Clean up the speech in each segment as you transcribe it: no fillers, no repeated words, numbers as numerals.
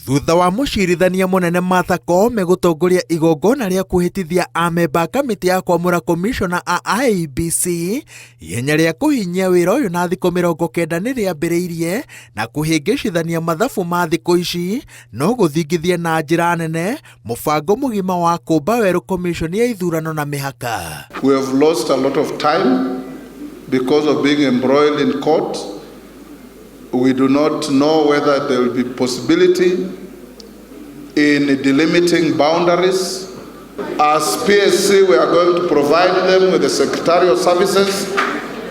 Thutha wa mũcirithania mũnene Martha Koome gũtongoria igongona rĩa kwĩhĩtithia amemba a kamĩtĩ ya kwamũra komishona a IEBC, ihenya rĩa kũhinyia wĩra ũyũ na thikũ 90 nĩ rĩambĩrĩirie na kũhĩngĩcithania mathabu ma thikũ ici no gũthingithie na njĩra nene mũbango mũgima wa kũmba werũ komishoni ya ithurano na mĩhaka. We have lost a lot of time because of being embroiled in court. We do not know whether there will be possibility in delimiting boundaries. As PSC, we are going to provide them with the secretarial services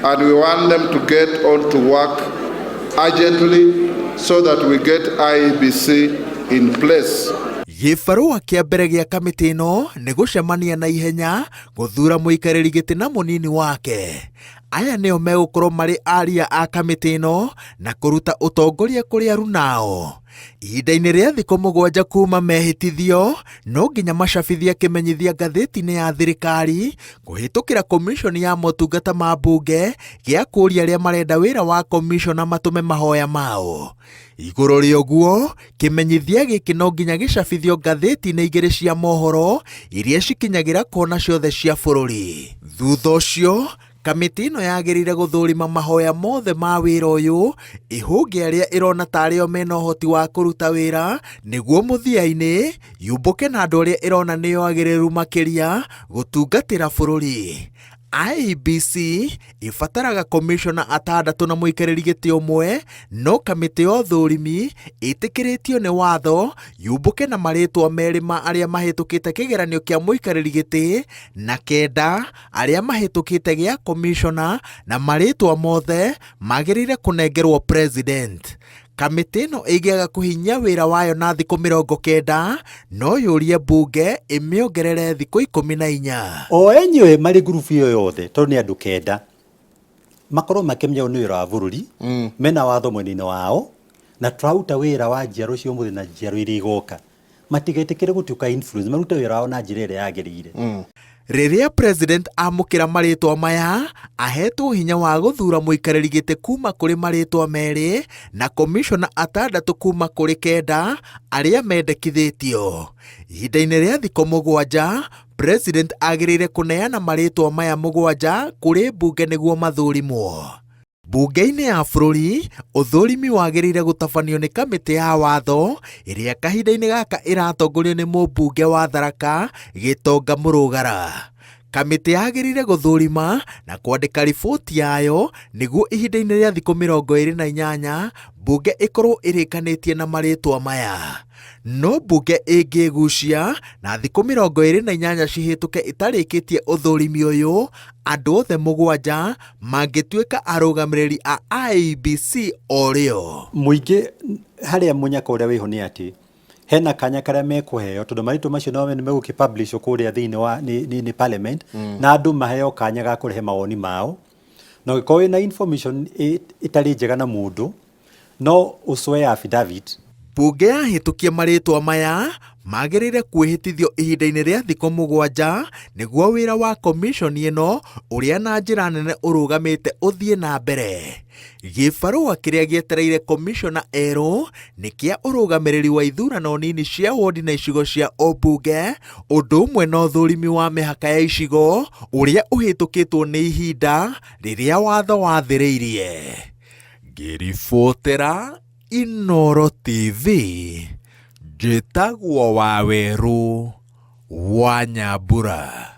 and we want them to get on to work urgently so that we get IEBC in place. Gĩbarũa kĩa mbere gĩa kamĩtĩ ĩno nĩ gũcemania na ihenya gũthuura mũikarĩri gĩtĩ na mũnini wake. Aya nĩo megũkorwo marĩ aria a kamĩtĩ ĩno na kũruta ũtongoria kũrĩ arunao. Ihinda-inĩ rĩa thikũ 7 kuma mehĩtithio, no nginya macabithie kĩmenyithia ngathĩti-inĩ ya thirikari kũhĩtũkĩra komishoni ya motungata ma mbunge gĩa kũũria arĩa marenda wĩra wa komishona matũme mahoya mao. Igũrũ rĩa ũguo, kĩmenyithia gĩkĩ no nginya gĩcabithio ngathĩti-inĩ 2 cia mohoro iria cikinyagĩra kona ciothe cia bũrũri. Thutha ũcio, kamĩtĩ ĩno yagĩrĩire gũthũrima mahoya mothe ma wĩra ũyũ, ĩhũnge arĩa ĩrona ta arĩo mena ũhoti wa kũruta wĩra, nĩguo mũthia-inĩ yũmbũke na andũ arĩa ĩrona nĩo agĩrĩru makĩria gũtungatĩra bũrũri. IEBC ĩbataraga komishona 6 na mũikarĩri gĩtĩ ũmwe, no kamĩtĩ ya ũthũrimi ĩtĩkĩrĩtio nĩ watho yũmbũke na marĩtwa 2 ma arĩa mahĩtũkĩte kĩgeranio kĩa mũikarĩri gĩtĩ na 9 arĩa mahĩtũkĩte gĩa komishona, na marĩtwa mothe magĩrĩire kũnengerwo president. Kamĩtĩ ĩno ĩngĩaga kũhinyia wĩra wayo na thikũ 90 no yũrie mbunge ĩmĩongerere thikũ 14. O enyewe marĩ ngurubu ĩyo yothe, tondũ nĩ andũ 9, makorwo makĩmenya ũyũ nĩ wĩra wa bũrũri, mena watho mwena-inĩ wao, na tũraruta wĩra wa njiaro cia ũmũthĩ na njiaro iria igoka. Matigetĩkĩre gũtuĩka influence, marute wĩra wao na njĩra ĩrĩa yagĩrĩire. Rĩrĩa president amũkĩra marĩtwa maya, ahetwo hinya wa gũthuura mũikarĩri gĩtĩ kuma kũrĩ marĩtwa 2 na komishona 6 kuma kũrĩ 9 arĩa mendekithĩtio. Ihinda-inĩ rĩa thikũ 7, president agĩrĩire kũneana marĩtwa maya 7 kũrĩ mbunge nĩguo mathũrimwo. Mbunge-inĩ ya bũrũri, ũthũrimi wagĩrĩire gũtabanio nĩ kamĩtĩ ya watho ĩrĩa kahinda-inĩ gaka ĩratongorio nĩ mũmbunge wa Tharaka Gĩtonga Mũrũgara. Kamĩtĩ yagĩrĩire gũthũrima na kwandĩka riboti yayo nĩguo ihinda-inĩ rĩa thikũ 28 mbunge ĩkorwo ĩrĩkanĩtie na marĩtwa maya. No mbunge ĩngĩgucia na thikũ 28 cihĩtũke ĩtarĩkĩtie ũthũrimi ũyũ, andũ othe 7 mangĩtuĩka arũgamĩrĩri a IEBC o rĩo. Mũingĩ harĩa mũnyaka ũrĩa wĩho nĩ atĩ hena kanya karĩa mekũheo, tondũ marĩtwa macio no nĩ megũkĩ-publish kũrĩa thĩinĩ wa nĩ parliament, na andũ maheo kanya ga kũrehe mawoni mao, na ũngĩkorwo wĩna information ĩtarĩ njega na mũndũ, no ũcoe affidavit. Mbunge yahĩtũkia marĩtwa maya magĩrĩire kwĩhĩtithio ihinda-inĩ rĩa thikũ 7 nĩguo wĩra wa komishoni ĩno ũrĩa na njĩra nene ũrũgamĩte ũthiĩ na mbere. Gĩbarũa kĩrĩa gĩetereire komishona erũ nĩ kĩa ũrũgamĩrĩri wa ithurano nini cia wodi na icigo cia ũmbunge, ũndũ ũmwe na ũthũrimi wa mĩhaka ya icigo ũrĩa ũhĩtũkĩtwo nĩ ihinda rĩrĩa watho wathĩrĩirie. Ngĩribotera Inooro TV, njĩtagwo Wawerũ wa Nyambura.